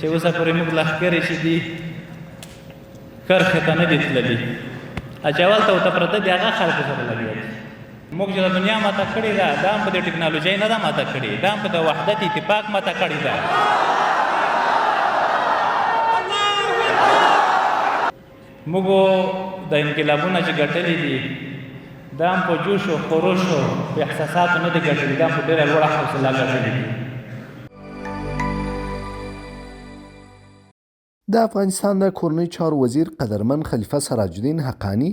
چې اوسه پورې موږ لښکرې چې دي کرښې ته نه دي تللي، چې هلته ورته پراته دي هغه خلکو سره لګیا دي. موږ چې د دنیا ماته کړې ده، دا هم په دې ټکنالوژۍ نه ده ماته کړې، دا هم په د وحدت اتفاق ماته کړې ده. موږ د انقلابونه چې ګټلي دي، دا هم په جوش او خروش او په احساساتو نه دي ګټلي، دا هم په ډېره لوړه حوصله ګټلي دي. د افغانستان د کورنیو چارو وزیر قدرمن خلیفه سراج الدین حقاني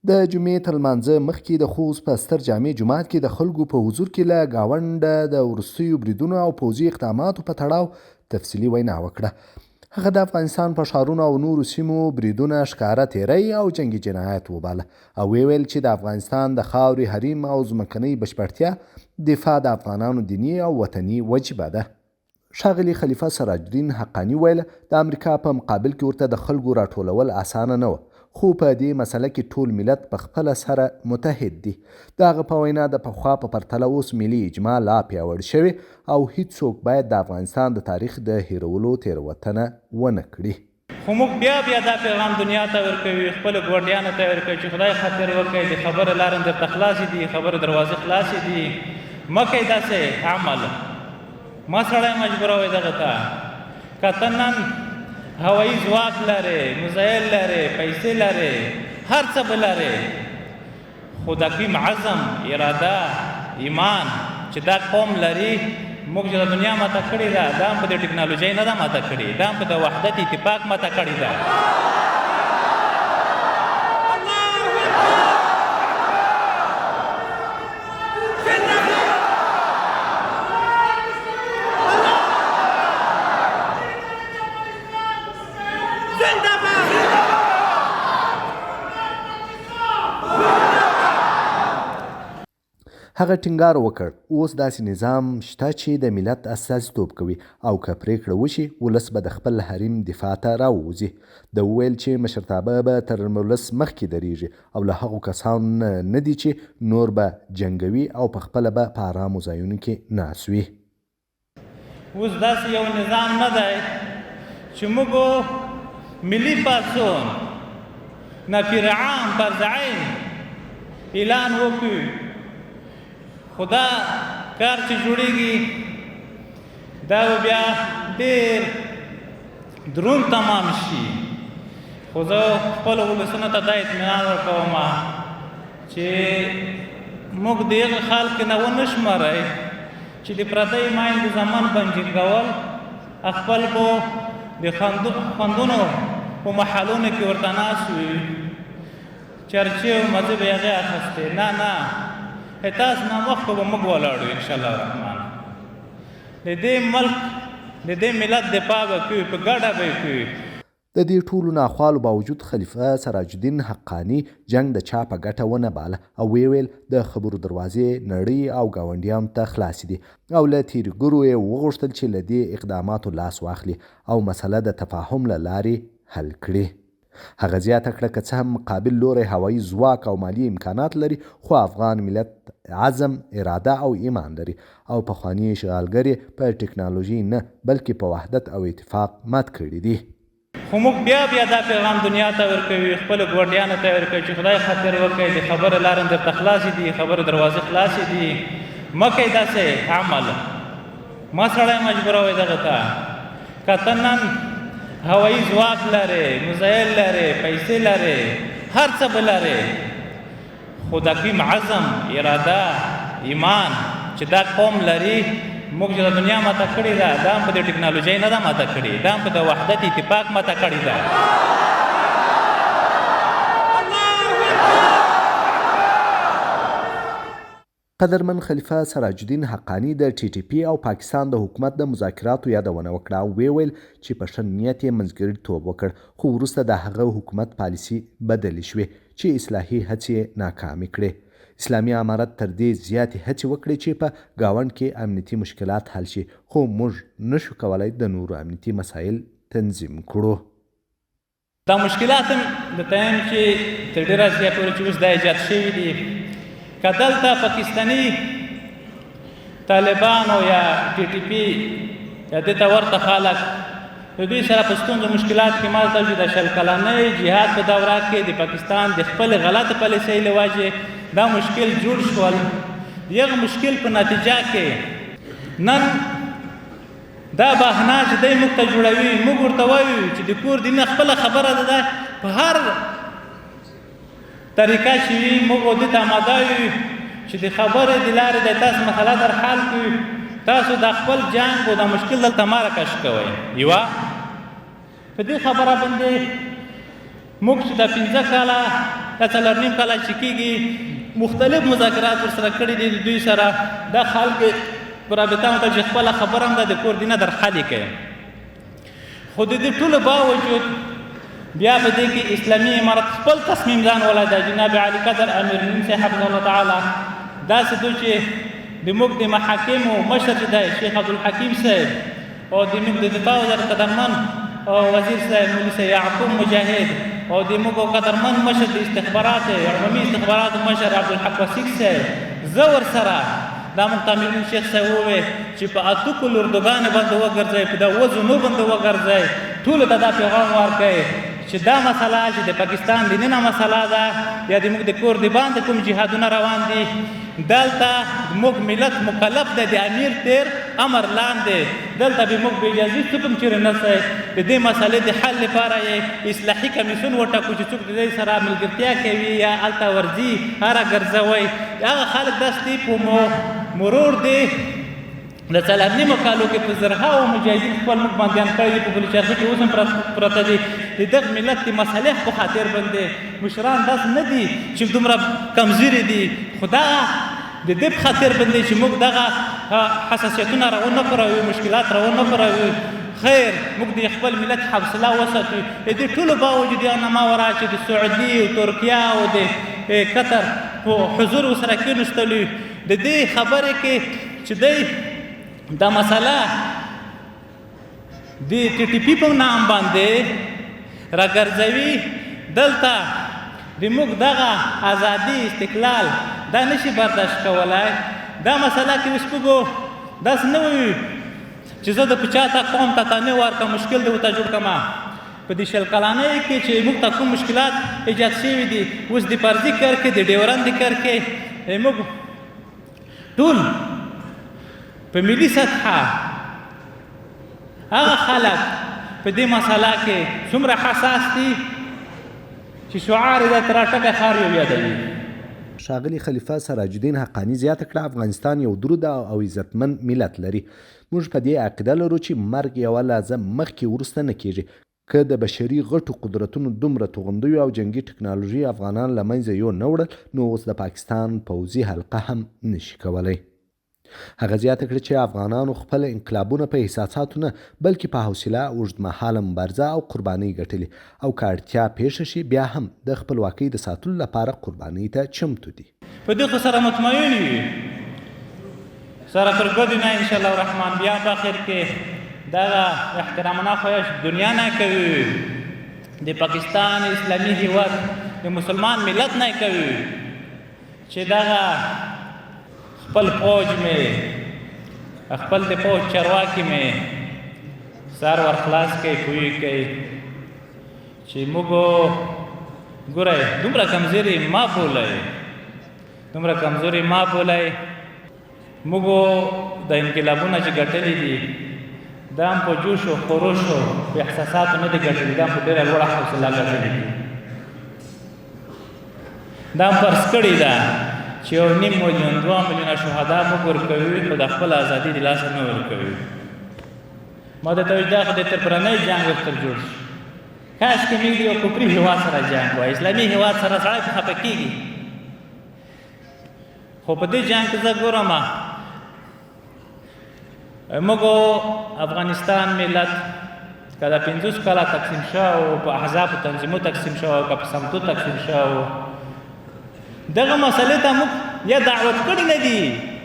د جمعې تر لمانځه مخکې د خوست په ستر جامع جومات کې د خلکو په حضور کې له ګاونډه د وروستیو بریدونو او پوځي اقداماتو په تړاو تفصیلي وینا وکړه. هغه د افغانستان په ښارونو او نورو سیمو بریدونه ښکاره تیری او جنګي جنایت وباله او ویې ویل چې د افغانستان د خاورې، حریم او ځمکنۍ بشپړتیا دفاع د افغانانو دیني او وطني وجیبه ده. ښاغلي خلیفه سراج الدین حقاني ویل، د امریکا په مقابل کې ورته د خلکو راټولول اسانه نه وه، خو په دې مسله کې ټول ملت په خپله سره متحد دي. د هغه په وینا، د پخوا په پرتله اوس ملي اجماع لا پیاوړې شوې او هیڅوک باید د افغانستان د تاریخ د هېرولو تېروتنه ونه کړي. خو موږ بیا بیا دا پیغام دنیا ته ورکوي، خپلو ګاونډیانو ته ورکوي چې خدای خاطر وکړئ، د خبرو لارې درته خلاصې دي، خبرو دروازې خلاصې دي، مه کوئ داسې عمل، مه سړی مجبوروئ دغه ته. که ته نن هوایي ځواک لرې، میزایل لرې، پیسې لرې، هر څه به لرې، خو د کوم عزم، اراده، ایمان چې دا قوم لري، موږ چې د دنیا ماته کړې ده، دا هم په دې ټکنالوژۍ نه ده ماته کړې، دا هم په د وحدت اتفاق ماته کړې ده. هغه ټینګار وکړ، اوس داسې نظام شته چې د ملت استازیتوب کوي او که پرېکړه وشي، ولس به د خپل حریم دفاع ته راووځي. ده وویل چې مشرتابه به تر ولس مخکې درېږي او له هغو کسانو نه نه دي چې نور به جنګوي او په خپله به په ارامو ځایونو کې ناست وي. اوس داسې یو نظام نه دی چې موږ ملي پاڅون نفیر عام فرض عین اعلان وکړو، خو دا کار چې جوړیږي دا به بیا ډېر درون تمام شي. خو زه خپلو ولسونو ته دا اطمینان ورکوم چې موږ د هغه خلک نه ونه شمارئ چې د پردۍ ماین د زمن بنجنګول خپل به د خوندونو په محلونو کې ورته ناست وي، چرچې او مزې به یې هغې اخیستې. نه نه، تاسو نه مخکې به موږ ولاړ یو انشاءالله الرحمن. د دې ملک د دې ملت دفاع به کوي، په ګډه به یې کوي. د دې ټولو ناخوالو باوجود خلیفه سراج الدین حقاني جنګ د چا په ګټه ونه باله او ویې ویل د خبرو دروازې نړۍ او ګاونډیانو ته خلاصې دي او له تیریګرو یې وغوښتل چې له دې اقداماتو لاس واخلي او مسله د تفاهم له لارې حل کړي. هغه زیاته کړه که څه هم مقابل لوری هوایي ځواک او مالي امکانات لري خو افغان ملت عزم، اراده او ایمان لري او پخواني اشغالګر یې په ټکنالوژۍ نه بلکې په وحدت او اتفاق مات کړي دي. خو موږ بیا بیا دا پیغام دنیا ته ورکوي، خپلو ګاونډیانو ته ورکوي چې خدای خاطر وکړئ، د خبرو لارې درته خلاصې دي، خبرو دروازې خلاصې دي، مه کوئ داسې عمل، مه سړی مجبوروئ دغه ته. که ته نن هوایي ځواک لرې، میزایل لرې، پیسې لرې، هر څه به لرې، خو د کوم عزم، اراده، ایمان چې دا قوم لري، موږ چې د دنیا ماته کړې ده، دا هم په دې ټکنالوژۍ نه ده ماته کړې، دا هم په د وحدت اتفاق ماته کړې ده. قدرمن خلیفه سراج الدین حقاني د ټي ټي پي او پاکستان د حکومت د مذاکراتو یادونه وکړه او ویې ویل چې په ښه نیت یې منځګړیتوب وکړ خو وروسته د هغه حکومت پالیسي بدلې شوې چې اصلاحي هڅې یې ناکامې کړې. اسلامي امارت تر دې زیاتې هڅې وکړې چې په ګاونډ کې امنیتي مشکلات حل شي خو موږ نه شو کولای د نورو امنیتي مسایل تنظیم کړو. دا مشکلات هم د تایم چې تر ډېره ځایه پورې چې اوس دا ایجاد شوي دي، که دلته پاکستاني طالبانو یا ټي ټي پي یا دې ته ورته خلک د دوی سره په ستونزو مشکلات کې ما ته چې د 20 کلنۍ جهاد په دوره کې د پاکستان د خپل غلط پالیسۍ له وجې دا مشکل جوړ شول. یغه مشکل په نتیجه کې نن دا بهانه چې دی موږ ته جوړوي، موږ ورته وایو چې د کور دینه خپله خبره ده، په هر طریقه چې وي موږ دې ته آماده یو چې د خبرې د لارې د تاسو مسله در حل کړو. تاسو د خپل جنګ او د مشکل دلته مه راکش کوئ. یوه په دې خبره باندې موږ چې دا 5 کاله یا 4.5 کاله چې کېږي مختلف مذاکرات ورسره کړي دي، د دوی سره دا خلک په رابطه مو ته چې خپله خبره هم ده د کور دینه در حل یې کوي. خو د دې ټولو باوجود بیا په دې کې اسلامي امارت خپل تصمیم ځان ولا د جناب عالي قدر امیر نیم صاحب حفظه الله تعالی داسې دو چې د موږ د محاکمو مشر چې دی شیخ عبدالحکیم صاحب او د موږ د دفاع وزارت قدرمن او وزیر صاحب مولوي صاحب یعقوب مجاهد او د موږ قدرمن مشر د استخبارات عمومي استخبارات مشر عبدالحق وثیق صاحب، زه ورسره دا موږ ته امیر شیخ صاحب وویل چې په 8 کلو اردوګانو باندې وګرځئ، په دا 7 زونو باندې وګرځئ، ټولو ته دا پیغام ورکړئ چې دا مسله چې د پاکستان د ننه مسله ده یا د موږ د کور د باندې کوم جهادونه روان دي، دلته موږ ملت مکلف دی د امیر تیر امر لاندې، دلته به موږ بې اجازې څوک هم چېرې نه سئ. د دې مسلې د حل لپاره یې اصلاحي کمیسیون وټاکو چې څوک د دې سره ملګرتیا کوي یا هلته ورځي هره ګرځوئ. هغه خلک داسې دي په مرور دی د 4.5 کالو کې په زرهاوو مجاهدین خپل موږ بندیان کړي دي، په پلچرخي کې اوس هم پراته دي. د دغه ملت د مصالح په خاطر باندې مشران داسې نه دي چې دومره کمزوري دي، خو دغه د دې په خاطر باندې چې موږ دغه حساسیتونه راونه پروي، مشکلات راونه پروي، خیر موږ د خپل ملت حوصله وساتو. د دې ټولو باوجود یو نما ورا چې د سعودي او ترکیه او د قطر په حضور ورسره کښېنستلو، د دې خبرې کې چې دی دا مسله د ټي ټي پي په نام باندې راګرځوي، دلته د موږ دغه ازادي استقلال دا نشي برداشت کولی. دا مسله کې اوس موږ داسې نه وایو چې زه د چا ته قوم ته تانې ورکړم، مشکل دې ورته جوړ کړم. په دې 20 کلنۍ کې چې موږ ته کوم مشکلات ایجاد شوي دي، اوس د فرضي کرښې د ډیورند د کرښې موږ ټول په ملي سطحه هغه خلک په دې مسله کې څومره حساس دي چې شعار یې د تراټکه ښار یو یادوي. ښاغلي خلیفه سراج الدین حقاني زیاته کړه، افغانستان یو دروند او عزتمن ملت لري. موږ په دې عقیده لرو چې مرګ یوه لحظه مخکې وروسته نه کېږي. که د بشري غټو قدرتونو دومره توغندیو او جنګي ټکنالوژي افغانان له منځه یو نه وړل، نو اوس د پاکستان پوځي حلقه هم نشي کولی. هغه زیاته کړه چې افغانانو خپل انقلابونه په احساساتو نه، بلکې په حوصله، اوږدمهاله مبارزه او قربانۍ ګټلي او که اړتیا پېښه شي بیا هم د خپلواکۍ د ساتلو لپاره قربانۍ ته چمتو دي. په دې خو سره مطمئن یو، سره تر ګدې نه انشاءالله الرحمن بیا په اخر کې دغه احترامانه خواهش دنیا نه کوي، د پاکستان اسلامي هیواد د مسلمان ملت نه کوي چې دغه خپل فوج مې، خپل د فوج چارواکي مې سر ورخلاص کوي، پوه کوي چې موږ ګورئ دومره کمزوري ما بولئ، دومره کمزوري ما بولئ. موږ د انقلابونه چې ګټلي دي دا هم په جوش او خروش او په احساساتو نه دي ګټلي، دا هم په ډېره لوړه حوصله ګټلي دي. دا هم فرض کړې ده چې 1.5 میلیون 2 میلیونه شهدا موږ ورکوي، خو د خپل ازادي د لاسه نه ورکوي. ما درته وویل دا خو د تر پرنۍ جنګ ورته جوړ شي. کاش کې موږ د یو کفري هېواد سره جنګ وای، اسلامي هېواد سره سړی په خفه کېږي. خو په دې جنګ کې زه ګورم موږ افغانستان ملت که دا 50 کاله تقسیم شو، په احزاب تنظیمو تقسیم شو، که په سمتو تقسیم شو، دغه مسئلې ته موږ یا دعوت کړي نه دي،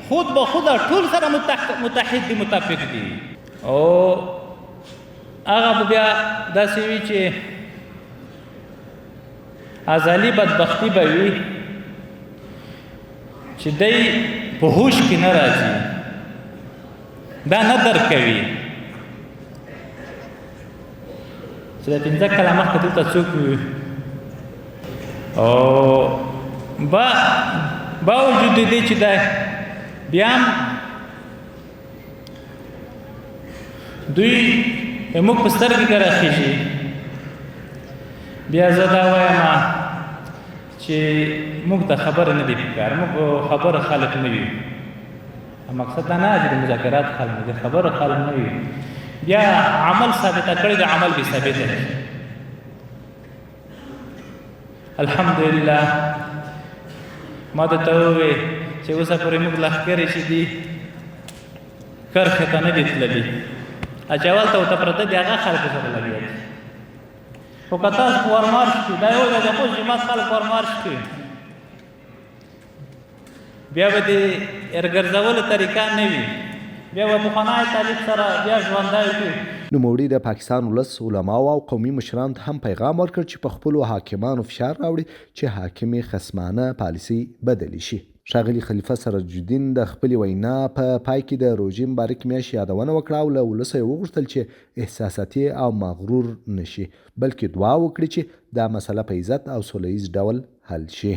خود به خود ټول سره متحد دي، متفق دي. او هغه به بیا داسې وي چې ازلي بدبختي به وي چې دی په هوش کې نه راځي، دا نه درک کوي. چې د 5 کاله مخکې دلته څوک وي او با باوجود دې چې دا بیا دوی موږ په سترګې کې راخیږي. بیا زه دا وایم چې موږ ته خبره نه دی پکار، موږ خبره خلک نه یو. مقصد دا نه چې د مذاکرات خلک نه دي، خبره خلک نه وي. بیا عمل ثابته کړی، د عمل به ثابته کړي. الحمدلله ما درته وویل چې اوسه پورې موږ لښکرې چې دي کرښې ته نه دي تللي، چې هلته ورته پراته دي هغه خلکو سره لګیا دي. خو که تاسو ورمارش کړي، دا یو د خوست جومات خلک ورمارش کړي، بیا به د ارګرځولو طریقه نه وي، بیا به پخوانی طالب سره بیا ژوندی کړي. نوموړي د پاکستان ولس، علماوو او قومي مشرانو ته هم پیغام ورکړ چې په خپلو حاکمانو فشار راوړي چې حاکمې خصمانه پالیسۍ بدلې شي. ښاغلي خلیفه سراج الدین د خپلې وینا په پای کې د روژې مبارکې میاشتې یادونه وکړه او له ولسه یې وغوښتل چې احساساتي او مغرور نه شي، بلکې دعا وکړي چې دا مسله په عزت او سوله ییز ډول حل شي.